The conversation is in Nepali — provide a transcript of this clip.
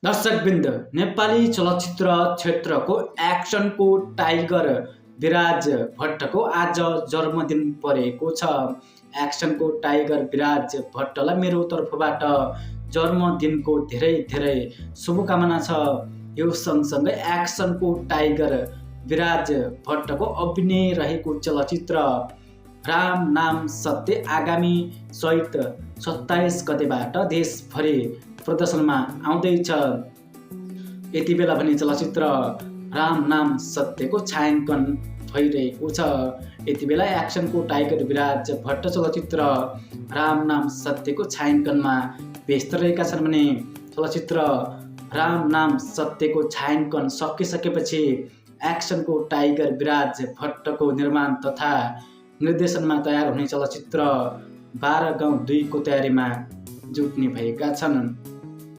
दर्शकवृन्द, नेपाली चलचित्र क्षेत्रको एक्सनको टाइगर विराज भट्टको आज जन्मदिन परेको छ। एक्सनको टाइगर विराज भट्टलाई मेरो तर्फबाट जन्मदिनको धेरै धेरै शुभकामना छ। यो सँगसँगै एक्सनको टाइगर विराज भट्टको अभिनय रहेको चलचित्र राम नाम सत्य आगामी चैत 27 गतेबाट देशभरि प्रदर्शनमा आउँदैछ। यति बेला भने चलचित्र राम नाम सत्यको छायाङ्कन भइरहेको छ। यति बेला एक्सनको टाइगर विराज भट्ट चलचित्र राम नाम सत्यको छायाङ्कनमा व्यस्त रहेका छन् भने चलचित्र राम नाम सत्यको छायाङ्कन सकिसकेपछि एक्सनको टाइगर विराज भट्टको निर्माण तथा निर्देशनमा तयार हुने चलचित्र 12 गाउँ 2 को तयारीमा जुट्ने भएका छन्।